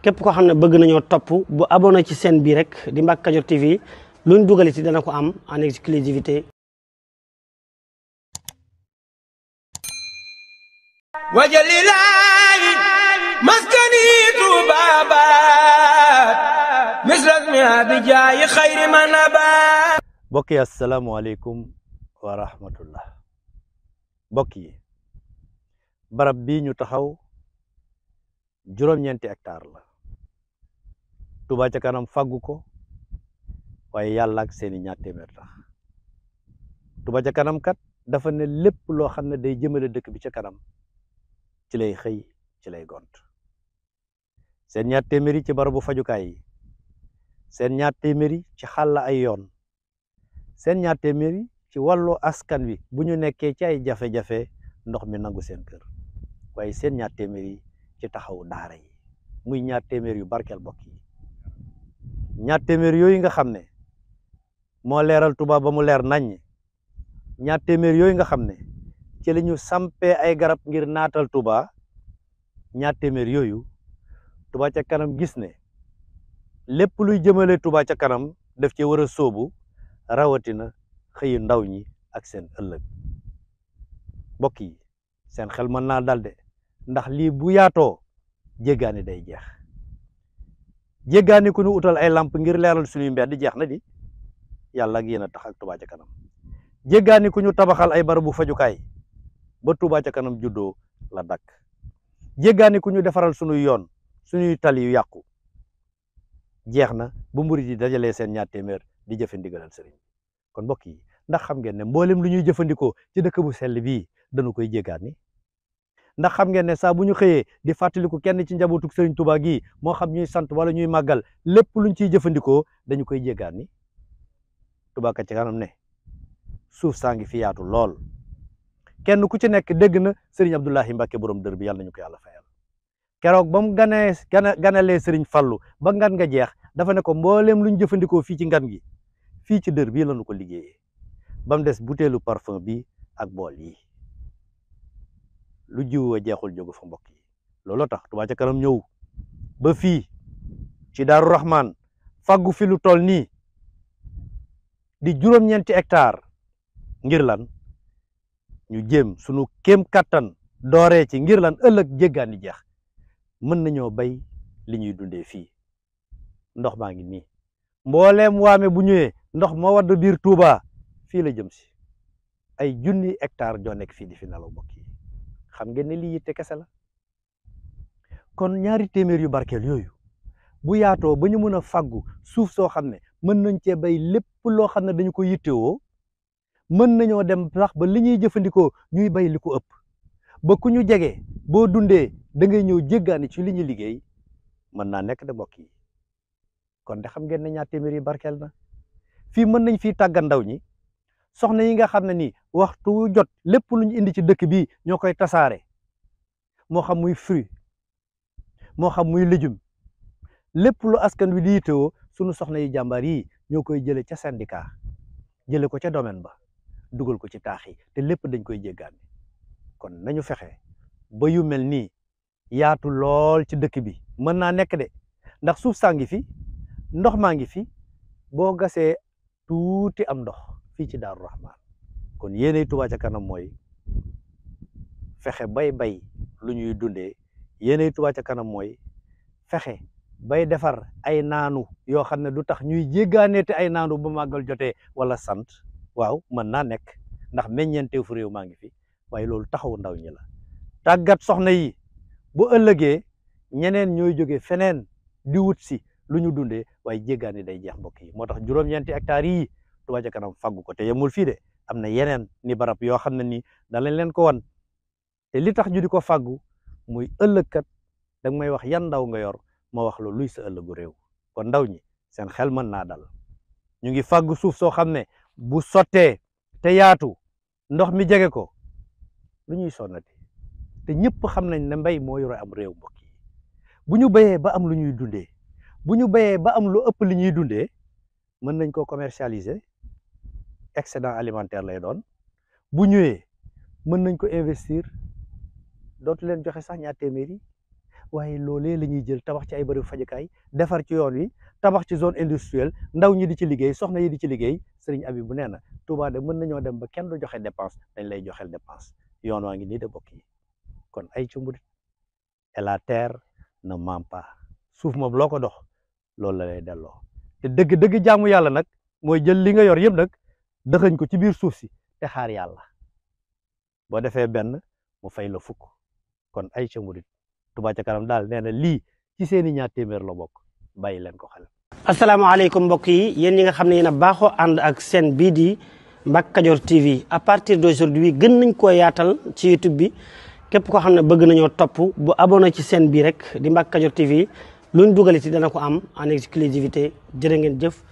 képp koo xam ne bëgg nañoo topp bu abonné ci chaîne bii rek di Mbacke Kadior TV luñ dugal ci dana ko am en exclusivité. wajalilaahi maskani tuubaabaat misras mi abijaayi xayri manabaat. mbokk yi asalaamaaleykum wa rahmatullah. mbokk yi barab bii ñu taxaw juróom-ñeenti hectare la. Touba ca kanam faggu ko waaye yàlla ak seeni ñaar téeméer tax. Touba ca kanam kat dafa ne lépp loo xam ne day jëmale dëkk bi ca kanam ci lay xëy ci lay gont. seen ñaar téeméer yi ci barabu fajukaay yi, seen ñaar téeméer yi ci xàll ay yoon, seen ñaar téeméer yi ci wàllu askan wi bu ñu nekkee ci ay jafe-jafe ndox mi nangu seen kër, waaye seen ñaar téeméer yi ci taxawu daara yi muy ñaar téeméer yu barkeel bokk yi. ñaar téeméer yooyu nga xam ne moo leeral Touba ba mu leer naññ, ñaar téeméer yooyu nga xam ne ci la ñu sampee ay garab ngir naatal Touba, ñaar téeméer yooyu Touba ca kanam gis ne lépp luy jëmale Touba ca kanam daf ci war a sóobu, rawatina xëyu ndaw ñi ak seen ëllëg. mbokk yi seen xel mën naa dal de, ndax lii bu yaatoo jéggaani day jeex. jéggaani ku ñu utal ay lamp ngir leeral suñuy mbedd jeex na di, yàlla ak yéen a tax ak Touba ca kanam. jéggaani ku ñu tabaxal ay barabu fajukaay ba Touba ca kanam juddoo la dakk. jéggaani ku ñu defaral suñuy yoon, suñuy tali yu yàqu jeex na bu murid yi dajalee seen ñaar téeméer di jëfe ndigalal sëriñ. kon mbokk yi ndax xam ngeen ne mboolem lu ñuy jëfandikoo ci dëkk bu sell bii dañu koy jéggaani? ndax xam ngeen ne saa bu ñu xëyee di fàttaliku kenn ci njabootuk sëriñ Touba gii, moo xam ñuy sant wala ñuy màggal, lépp luñ ciy jëfandikoo dañu koy jéggaani? Touba ca kanam ne suuf saa ngi fi yaatu lool, kenn ku ci nekk dégg na sëriñ Abdoulahi Mbacke borom dër bi, yàlla nañu ko yàlla fayal. keroog ba mu ganalee sëriñ Fallu ba ngan nga jeex dafa ne ko mbooleem luñ jëfandikoo fii ci ngan gi fii ci dër bii lañu ko liggéeyee, ba mu des butéelu parfum bi ak bool yi. lu jiw wa jeexul jógu fa mbokk yi. looloo tax Touba ca kanam ñëw ba fii ci Daaru Rahman faggu fi lu toll nii di juróom-ñeenti hectare ngir lan ñu jéem sunu kéem kattan dooree ci ngir lan ëllëg jéggaani jeex mën nañoo bay li ñuy dundee fii. ndox maa ngi nii, mbooleem waame bu ñëwee ndox ma wadd biir Touba fii la jëm si. ay junni hectare joo nekk fii di fi nelaw mbokk yi. xam ngeen ne lii yitte kese la. kon ñaari téeméer yu barkeel yooyu bu yaatoo ba ñu mën a faggu suuf soo xam ne mën nañ cee bay lépp loo xam ne dañu ko yittewoo, mën nañoo dem sax ba li ñuy jëfandikoo ñuy bay li ko ëpp, ba ku ñu jege boo dundee da ngay ñëw jéggaani ci li ñu liggéey, mën naa nekk de mbokk yi. kon de xam ngeen ne ñaar téeméer yi barkeel na. fii mën nañ fii tàggat ndaw ñi, soxna yi nga xam ne nii waxtu jot lépp lu ñu indi ci dëkk bi ñoo koy tasaare, moo xam muy fruit moo xam muy légume, lépp lu askan wi di yittewoo sunu soxna yi jàmbaar yi ñoo koy jële ca syndicat, jële ko ca domaine ba dugal ko ci taax yi, te lépp dañ koy jéggaani. kon nañu fexe ba yu mel nii yaatu lool ci dëkk bi. mën naa nekk de, ndax suuf saa ngi fi, ndox maa ngi fi, boo gasee tuuti am ndox fii ci Daaru Rahman. kon yéenay Touba ca kanam mooy fexe bay lu ñuy dundee. yéenay Touba ca kanam mooy fexe bay defar ay naanu yoo xam ne du tax ñuy jéggaaneete ay naanu ba màggal jotee wala sant. waaw mën naa nekk, ndax meññeenteef fu réew maa ngi fi, waaye loolu taxawu ndaw ñi la. tàggat soxna yi bu ëllëgee ñeneen ñooy jóge feneen di wut si lu ñu dundee, waaye jéggaani day jeex mbokk yi. moo tax juróom-ñeenti hectares yi Touba ca kanam faggu ko, te yemul fii de, am na yeneen ni barab yoo xam ne nii danañ leen ko wan. te li tax ñu di ko faggu muy ëllëg kat danga may wax yan ndaw nga yor ma wax la luy sa ëllëgu réew. kon ndaw ñi seen xel mën naa dal. ñu ngi faggu suuf soo xam ne bu sottee te yaatu ndox mi jege ko lu ñuy sonnati. te ñëpp xam nañ ne mbay moo yore am réew mbokk yi. bu ñu béyee ba am lu ñuy dundee, bu ñu béyee ba am lu ëpp li ñuy dundee, mën nañ ko commercialiser, excédent alimentaire lay doon. bu ñëwee mën nañ ko investir, dootu leen joxe sax ñaar téeméer yi, waaye loolee la ñuy jël tabax ci ay bërëb fajukaay defar ci yoon wi tabax ci zone industrielle ndaw ñi di ci liggéey soxna yi di ci liggéey Serigne Habib bu nee na Touba de mën nañoo dem ba kenn du joxe dépense dañ lay joxel dépense yoon waa ngi nii de bokk yi kon ay ci murit et la terre ne ment pas suuf moom loo ko dox loolu la lay delloo te dëgg jaamu yàlla nag mooy jël li nga yor yëpp nag dëxëñ ko ci biir suuf si te xaar yàlla boo defee benn mu fay la fukk kon ay ca murit Touba ca kanam daal nee na lii ci seeni ñaar téeméer la bokk bàyyi leen ko xel. asalaamaaleykum mbokk yi yéen ñi nga xam ne yéen a baaxoo ànd ak seen bii di Mbacke Kadior TV à partir d'aujourd'hui gën nañ koo yaatal ci YouTube bi képp koo xam ne bëgg nañoo topp bu abonné ci seen bii rek di Mbacke Kadior TV luñ dugal ci dana ko am en exclusivité jërë ngeen jëf.